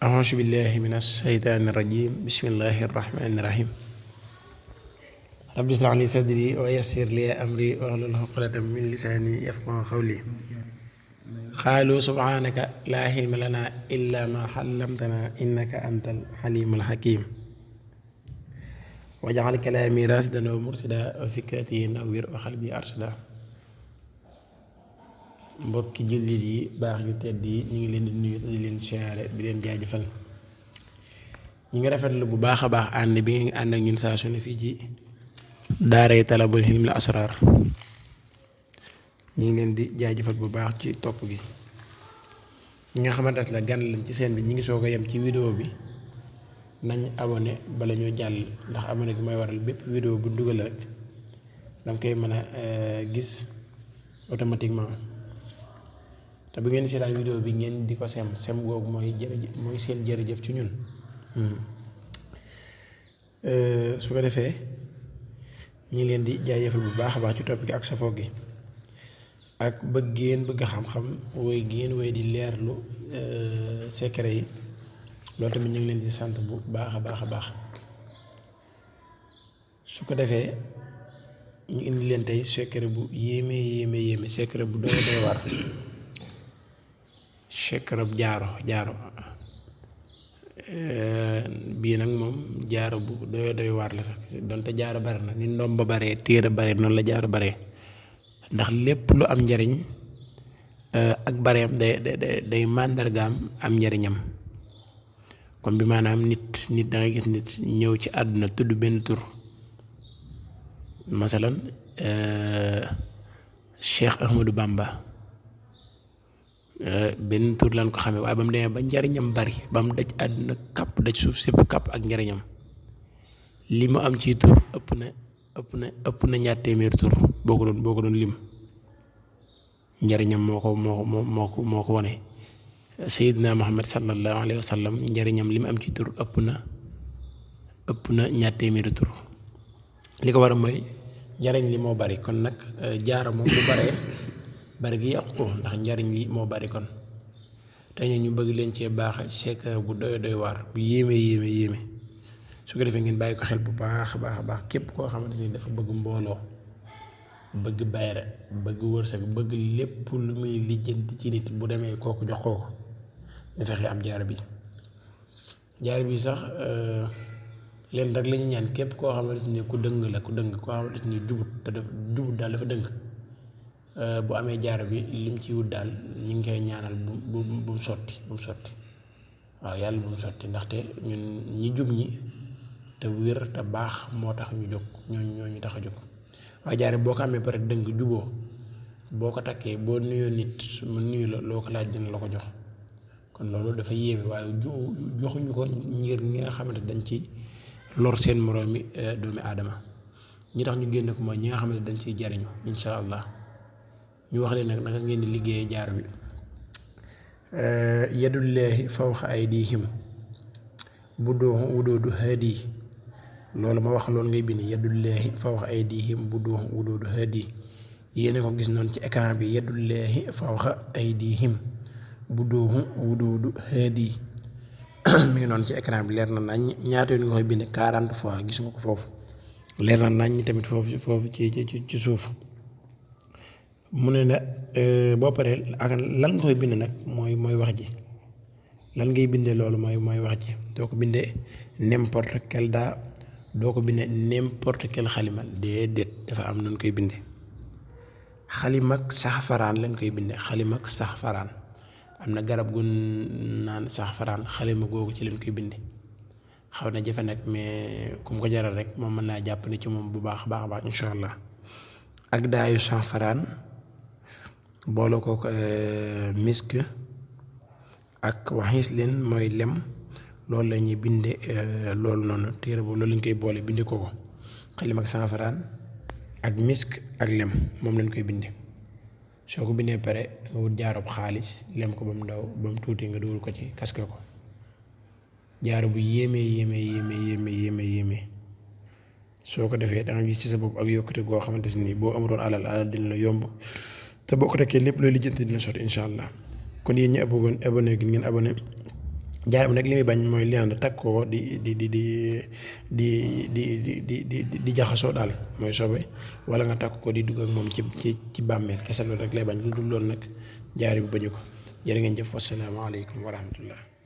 أعوذ بالله من الشيطان الرجيم بسم الله الرحمن الرحيم رب اشرح لي صدري ويسر لي أمري واحلل عقدة من لساني يفقهوا قولي قالوا سبحانك لا علم لنا إلا ما علمتنا إنك أنت الحليم الحكيم واجعل كلامي راشدا ومرشدا وفكرتي نوّر وقلبي أرشدا mbokki jullit yi baax yu tedd yi ñu ngi leen di nuyu di leen siyaare di leen jaajëfal ñi ngi rafetlu bu baax a baax ànd bi nga ànd ak ñun saa su ne fii ci daaray Talabul Hilmil Asrar ñu ngi leen di jaajëfal bu baax ci topp gi ñi nga xamante la gan lañ ci seen bi ñi ngi soog a yem ci vidéo bi nañ abonné bala ñoo jàll ndax abonné gi mooy waral bépp vidéo bu dugal rek danga koy mën a gis automatiquement te bu ngeen seetaan vidéo bi ngeen di ko sem googu mooy jërëjëf mooy seen jërëjëf ci ñun su ko defee ñi leen di jaajëfal bu baax a baax ci topp gi ak safoo gi ak bëgg xam-xam woy ngeen woy di leerlu secret yi loolu tamit ñu ngi leen di sant bu baax a baax su ko defee ñu indi leen tey secret bu yéeme secret bu doy war secret bu jaaro bii nag moom jaaro bu doy waar la sax donte jaaro bare na ni ndoom ba bare téere bare noonu la jaaro bare ndax lépp lu am njariñ ak bareem day màndargaam am njariñam comme bi maanaam nit da ngay gis nit ñëw ci àdduna tudd benn tur masalan Cheikh Ahmadou Bamba benn tur lan ko xamee waaye ba mu demee ba njariñam bari ba mu daj àdduna kàpp daj suuf sépp kàpp ak njariñam li mu am ci tur ëpp na ñaar téeméer tur boo ko doon lim njariñam moo ko wone Seydina Muhammad sallallahu alayhi wa sallam njariñam li mu am ci tur ëpp na ñaar téeméeri tur li ko war a mooy njariñ li moo bari kon nag jaara moom bu baree bari gi yàqu ko ndax njariñ li moo bari kon te ñu bëgg leen cee baax secret bu doy waar bu yéeme su ko defee ngeen bàyyi ko xel bu baax a baax képp koo xamante ni dafa bëgg mbooloo bëgg bayra bëgg wërsëg bëgg lépp lu muy lijjanti ci nit bu demee kooku jox ko da fexe am jaara bi sax leen rek lañu ñaan képp koo xamante ni ku dëng koo xamante ni jubut daal dafa dëng bu amee jaaro bi lim ci wut daal ñu ngi koy ñaanal bu mu sotti waaw yàlla bu mu sotti ndaxte ñun ñi jub ñi te wér te baax moo tax ñu jóg ñoo ñu tax a jóg waaye jaaro boo ko amee pare dëng juboo boo ko takkee boo nuyoo nit mu nuyu la loo ko laaj dina la ko jox kon loolu dafa yéeme waaye joxuñu ko ngir ñi nga xamante dañ ci lor seen moroomi doomi aadama ñi tax ñu génne ko mooy ñi nga xamante dañ ciy jariñu insha allah ñu wax leen nag naka ngeen di liggéeyee jaar bi yadullaahi fawqa aydihim wuduudu haadi loolu ma wax loolu ngay bind yadullaahi fawqa aydihim wuduudu haadi yéene ko gis noonu ci écran bi yadullaahi fawqa aydihim wuduudu haadi mi ngi noonu ci écran bi leer na nañ ñaata yoon nga koy bind 40 fois gis nga ko foofu leer na nañ tamit foofu ci suuf mu ne na boo paree ak lan nga koy bind nag mooy wax ji lan ngay bindee loolu mooy wax ji doo ko bindee n'importe quel daa doo ko bindee n'importe quel xalima déedéet dafa am nun koy bindee xalimak saxfaraan lañ koy bindee xalimak saxfaraan am na garab gu naan saxfaraan xalima googu ci leen koy bindee xaw na jafe nag mais kum ko jaral rek moom mën naa jàpp ne ci moom bu baax insha allah ak daayu saxfaraan boole ko misk ak waxis leen mooy lem loolu la ñuy binde loolu noonu téere boobu loolu lañ koy boole binde ko xalim ak safaraan ak misk ak lem moom lañ koy binde soo ko bindee pare nga wut jaarub xaalis lem ko ba mu ndaw ba mu tuuti nga dugal ko ci kaske ko jaaro bu yéeme soo ko defee da nga gis ci sa bopp ak yokkute goo xamante ni boo amuloon alal dina la yomb te boo ko tekkee lépp looy lijjanti dina sotti incha allah kon yéen ñi abonné ngeen abonné jaaro bi nag li muy bañ mooy li ànd takk ko di di jaxasoo daal mooy sobe wala nga takk ko di dugg ak moom ci bàmmeel kese loolu rek lay bañ lu dul loolu nag jaaro bi bañu ko jërë ngeen jëf wasalaamaaleykum wa rahmatullah